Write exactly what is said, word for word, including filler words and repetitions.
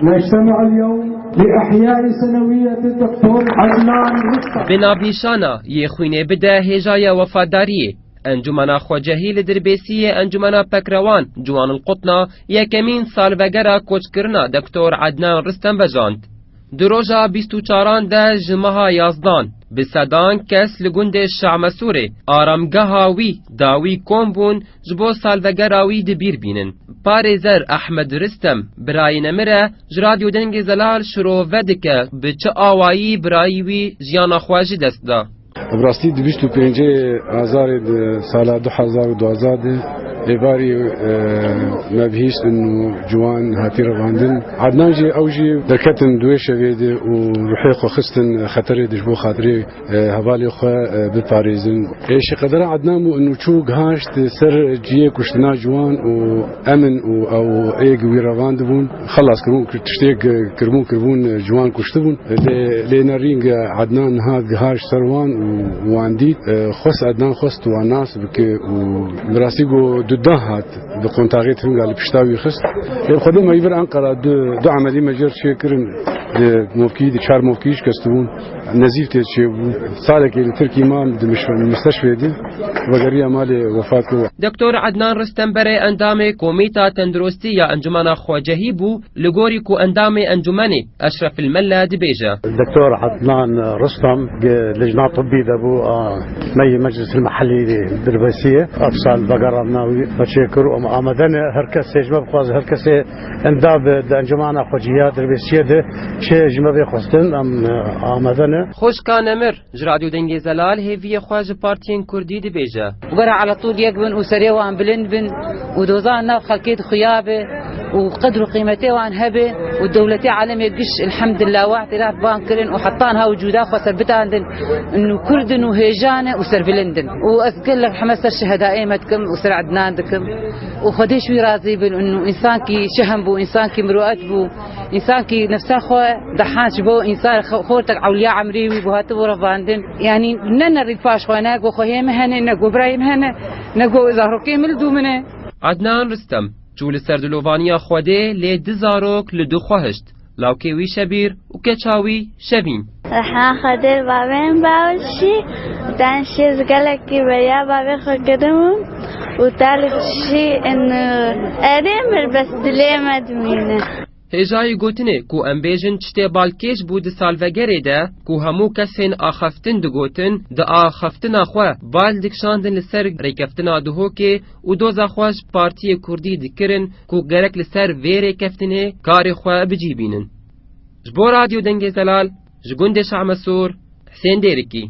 نجتمع اليوم لإحياء سنوية الدكتور عدنان رستم. Bi navnîşana yê xwînê bide hêjaya wefadariyê. Encûmena Xwecehî li Dirbêsiyê Encûmena Pekrewan Ciwan el Qutna yekemîn salvegera koçkirina Doktor Ednan Ristem vejand. Di roja bîst û çaran de ji meha yazdan bi sedan kes li gundê Şamesûrê aramgeha wî dawî kom bûn ji bo salvegera wî di bîr bînin. Parêzer Ehmed Ristem, birayê nemir e, ji Radyo Dengê Zelal şirove dike bi çi awayî birayî wî jiyana xwe ji dest da. Bi rastî di bîst û pêncê Azarê di sala du hezar û duwazdeh de êvarî, e, me bihîstin û ciwan hatî revandin. Ednan jî, ew jî derketin di wê şevê de û ruhê xwe xistin xeterê de ji bo xatirê, e, hevalê xwe, e, biparêzin. Ê şiqedera Ednan bû û çû gihaşt ser ciyê kuştina ciwan û emin û ew êg wî revandibûn. Xelas kiribûn, tiştê kiribûn, kiribûn, ciwan kuştibûn. Lê, lê ne rîng Ednan niha gihaşt ser wan û wan dît. E, xwest Ednan xwest wan nas bike û bi rastî got, du dan hat, di kontaxê tevînga li pişta wî xist. Lê bi Xwedê me yî vir Enqera du, du emelî me jê re çêkirin. Di movkî, di çar movkî şikestibûn. Nezîf tê çêbû. Salekê li Tirkî mam di miş-, misteşfê de. Vegeriya malê, wefat kir. Doktor Ednan Ristem berê endamê Komîta Tenduristî ya Encûmena Xwecehî bû, li gorî ku endamê encûmenê Eşrefil Melle dibêje. Doktor Ednan Ristem, ge-, lijna tibbî de bû, a, me yê Meclis el Mehellî Dirbêsiyê, ev sal vegerandina wî me çêkir û em amade ne, her kesê ji me bixwaze, her kesê endam bi di Encûmena Xwecihî ya Dirbêsiyê de çê ji me bê xwestin, em, e, amade ne. Xwişka nemir ji Radyo Dengê Zelal hêviyê xwe ji partiyên kurdî dibêje. Were ala tûl yek bin û serê wan bilind bin û doza nav xelkê de xuya be û qedr û qîmetê wan hebe û dewletê alemê giş, elhemdulillah, wextê re ban kirin û heta niha wicûda xwe ser bitandin û kurd in û hêjan e û serbilind in. Û ez gelek rehmet ser şehedayê me dikim û ser Ednan dikim û Xwedê ji wî razî bin û însankî şehm bû, însankî mirwet bû. Însankî nefsa xwe dehand ji bo însan xo-, xortek ewliya emrê wî bû, hatibû revandin. Yanî ne nerî paş xwe, ne go xwehê min hene, ne go birayê min hene, ne go zarokê min li dû min e. Ednan Ristem çû li ser dilovaniya Xwedê, lê du zarok li dû xwe hişt. Lawkê wî Şebîr û keça wî Şevîn. Rehma Xwedê bavên bawşî, dan şêz gelekî beriya bavê xwe kirim û talî xişî in erê mir bes dilê me dimîne. Hêjayî gotinê ku em bêjin tiştê balkêş bû di salvegerê de ku hemû kesên axaftin digotin, di axaftina xwe bal dikişandin li ser rêkeftina Duhokê û doza xwe ji Partiyê Kurdî dikirin ku gerek li ser vê rêkeftinê karê xwe bi cî bînin. Ji bo Radyo Dengê Zelal, ji gundê Şamesûr, Husên Dêrikî.